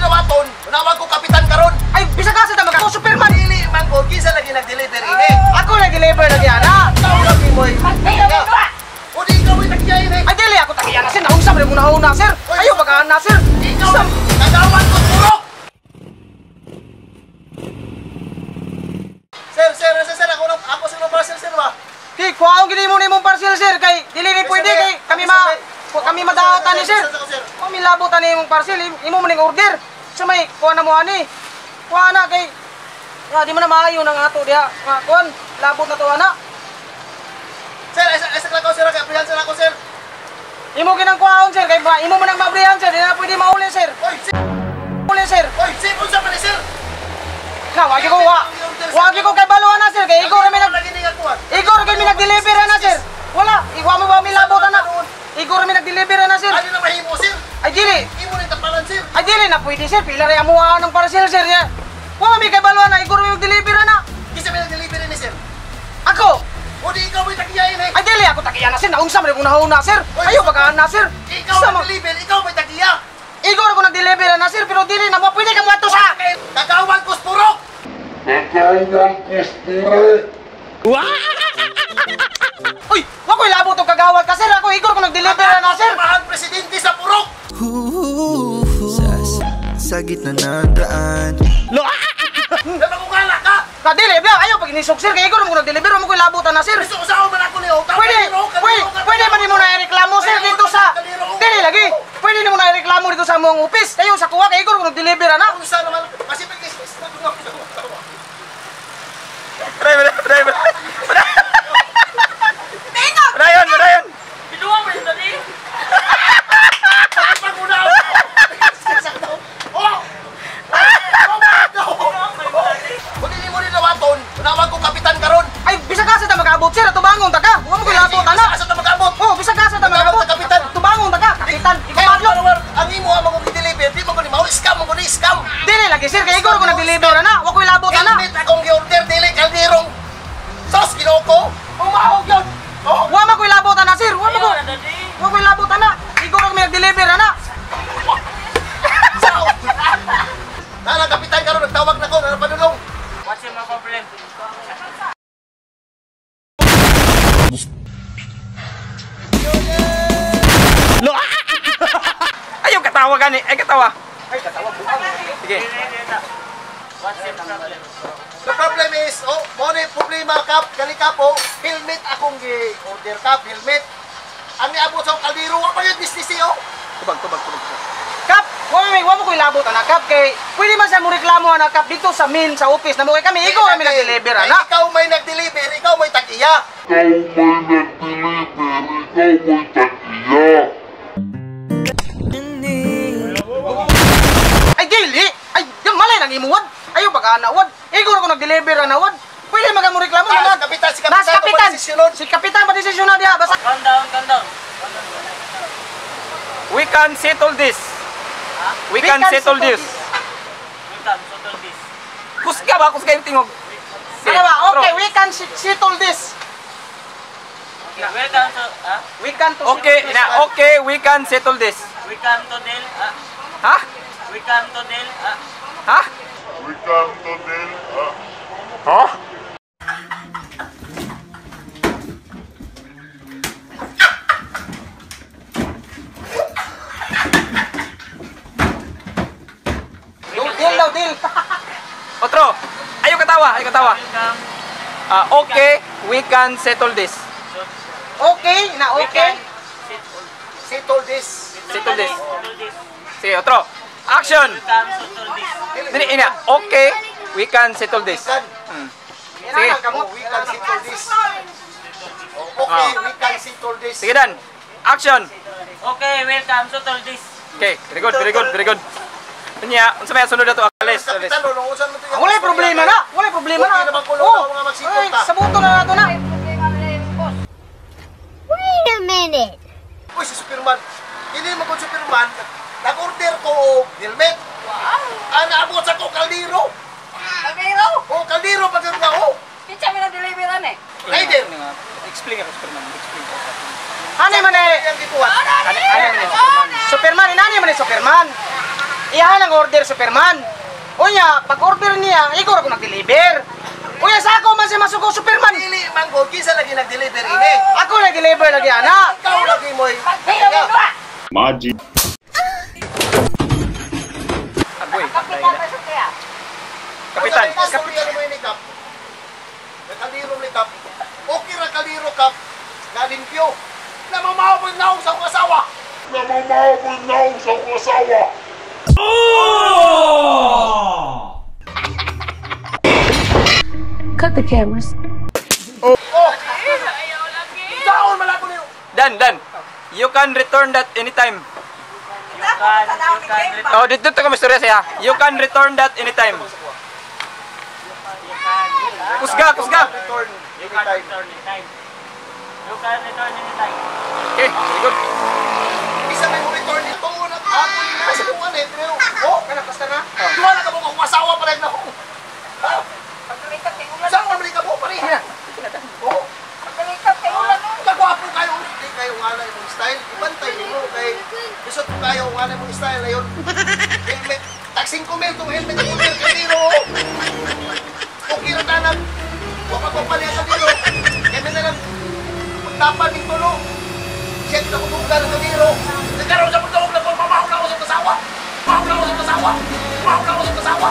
dawaton, nawag ko kapitan karon. Ay, bisag asa ta magako Superman. Dili man ko kinsa lagi nag-deliver ini. Ako nag-deliver lagi ana. Ikaw lagi mo. O di ikaw may tagyain eh. Ay dili ako tagiya na sir, naunsa man mo na sir. Ayo bagaan na sir. Ikaw kagawan ko purok. Sir, sir, sir, sir, ako ako sa parcel sir ba? Kay kuwaon gid mo nimong parcel sir kay dili ni pwede kay kami ma kami madaotan ni sir. Kami labutan ni imong parcel, imo man ning order. Sa may kuha na mo ani. Kuha na kay nga di man na maayo nang ato diha. Nga kuan, labot na to ana. Sir, asa lang ko sir, kay abrihan sir ako sir. Imo ginang kuhaon sir kay imo man ang mabrihan sir, di na pwede mauli sir. Oy, sir. Uli sir. Oy, sir, unsa man ni sir? Na wagi ko wa. Wagi ko kay baluan na sir kay igor mi nag igor kay mi nag-deliver na sir. Wala, igwa mo ba mi labot ana. Igor mi nag-deliver na sir. Ano na mahimo sir? Ay dili. Imo ni tapalan sir. Ay dili na pwede sir, pila ray amuha ng parcel sir. Wa mi kay baluan na igor mi nag-deliver na. Kinsa may nag-deliver ni sir? Ako. O di ikaw may tagiyain eh. Ay dili ako tagiya na sir, naunsa man akong nahuna sir. Ayo bagaan na sir. Ikaw nag-deliver, ikaw may tagiya. Igor ko nag-deliver na sir, pero dili na mo pwede ka moadto sa kagawan ko purok. Kagawan ko purok. Uy, wa koy labot og kagawad ka sir, ako igor ko nag-deliver na sir. Mahal presidente sa purok. Sa gitna ng daan. Nabagugala ka. Na dili bya, ayo pag inisok sir kay igor mo nag-deliver mo koy labutan na sir. Gusto ko man ako niyo. Pwede, pwede, pwede man nimo na reklamo sir dito sa dili lagi. Pwede nimo na reklamo dito sa among office. Kayo sa kuha kay igor ko nag-deliver na. Unsa naman kasi pag na ko. Driver, driver. Brian, Brian. Biluwa mo yun dali. Oh! Kung hindi mo rin nawaton, nawag ko kapitan karon. Ay, bisag asa ta mag-abot sir, tubangon ta ka. Wa mo koy labot ana. Asa ta mag-abot? Oh, bisag asa ta mag-abot. Kapitan. Tubangon ta ka, kapitan. Ikaw madlok. Ang imo ang mga deliver, di mo ko ni mao scam mo ni scam. Dili lagi sir, kay igor ko nag-deliver ana. Wa koy labot ana. Helmet akong gi-order dili kalderong. Sos Ginoo ko. Umahog yun. Oh. Wa man koy labot ana sir. Wa man ko. Wa koy labot ana. Igor ko nag-deliver ana. Nana kapitan karon nagtawag na ko, nana padulong. What's your problem? Lo. Ayaw katawa gani, ay katawa. Ay katawa buang. Sige. What's your problem? The problem is, oh, mo ni problema kap, kani kapo, helmet akong gi-order kap, helmet. Ang niabot sa kaldero, wa pa yun business oh. Tubag, tubag, tubag. Kap, wa mo koy labot ana kap kay pwede man sa mo reklamo ana kap dito sa main sa office na mo kay kami igor kami nag-deliver ana. Ikaw may nag-deliver, ikaw may tag-iya. Ikaw may nag-deliver, ikaw may tag-iya. Ay dili, ay mali nang imuwad. Ayo baga ana wad. Igor ko nag-deliver ana wad. Pwede man mo reklamo na. Kapitan, si kapitan, kapitan. Si kapitan pa desisyon na diha basta. Calm down, calm down. We can settle this. We can settle this. We can settle this. Kusga ba? Kusga yung tingog. Ano ba? Okay, we can settle this. Okay, we can to, ah? We can to okay, na, okay, we can settle this. We can to deal, ah? Ha? We can to deal, ah? Ha? We can to deal, ah? Ha? Deal daw, deal. Otro. Ayaw katawa, ayaw katawa. Okay, we can settle this. Okay, na okay. Settle this. Settle this. Sige, otro. Action. Dili ina. Okay, we can settle this. Sige. We can settle this. Okay, we can settle this. Sige dan. Action. Okay, welcome settle this. Okay, very good, very good, very good. Unya, unsa may sunod na to? Alis, alis. Wala problema na. Wala problema na. Oh, ay, sabuto na nato na. Wait a minute. Uy, si Superman. Dili man ko Superman. Nag-order ko og helmet. Wow. Ang naabot sa ko kaldero. Kaldero? Oh, kaldero pa gyud nga oh. Kinsa mi nag-deliveran eh? Rider. Explain ako Superman, explain ko. Ani man eh. Ang gikuha. Ani man eh Superman. Superman, inani man eh Superman. Iyahan ang order Superman. Unya, pag order niya, ikaw ra ko nag-deliver. Unya sa ako man siya masuko Superman. Dili man ko kinsa lagi nag-deliver ini. Ako nag-deliver lagi ana. Ikaw lagi mo'y. Magic. Agoy. Kapitan ba sa kaya? Kapitan. Kapitan mo ini kap. Kaldero ni kap. Okay ra kaldero kap. Nga limpyo. Namamaw mo naong sa akong asawa. Namamaw mo naong sa akong asawa. Cut the cameras. Oh. Daon man ako niyo. Dan, Dan. You can return that anytime. You can return. Oh, dito to kami istorya siya. You can return that anytime. Kusga, kusga. Return You can anytime. return anytime. You can return anytime. Okay, very good. Isa may mo return ito na ako ni nasa kung ano eh. Pero, oh, Kana basta na. duha na ka mo akong asawa pa rin na ako. Ha? Pagkalikap kay ulan. Saan man ka mo pare? Oh, Pagkalikap kay ulan. kagwapo kayo. Hindi kayo nga na imong style. Ibantay nimo kay bisot ko kayo nga na imong style ayon. Helmet. Tag 5 mil tong helmet ang order kaldero. Okay ra tanan. Wa pa ko pali ang kaldero. Kaya na lang magtapan ning tulo. Siya na kutugan ang kaldero. Nagkaroon sa pagtawag na ko, mamahaw na ako sa kasawa. Mahaw na ako sa kasawa. Mahaw na ako sa kasawa.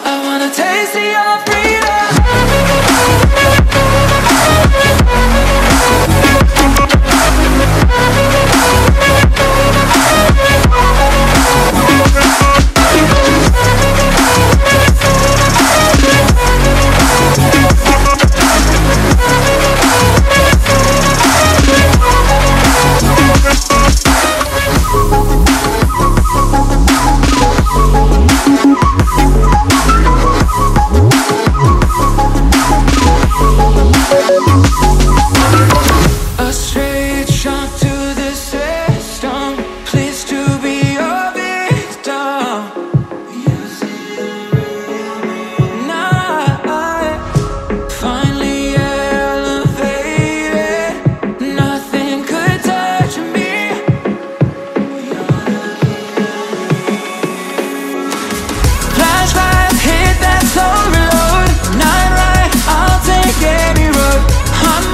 I wanna taste your freedom. A straight shot to the system. Pleased to be your victim. Now I finally elevated. Nothing could touch me. Flashlight, hit that slow reload. Night ride, I'll take any road. I'm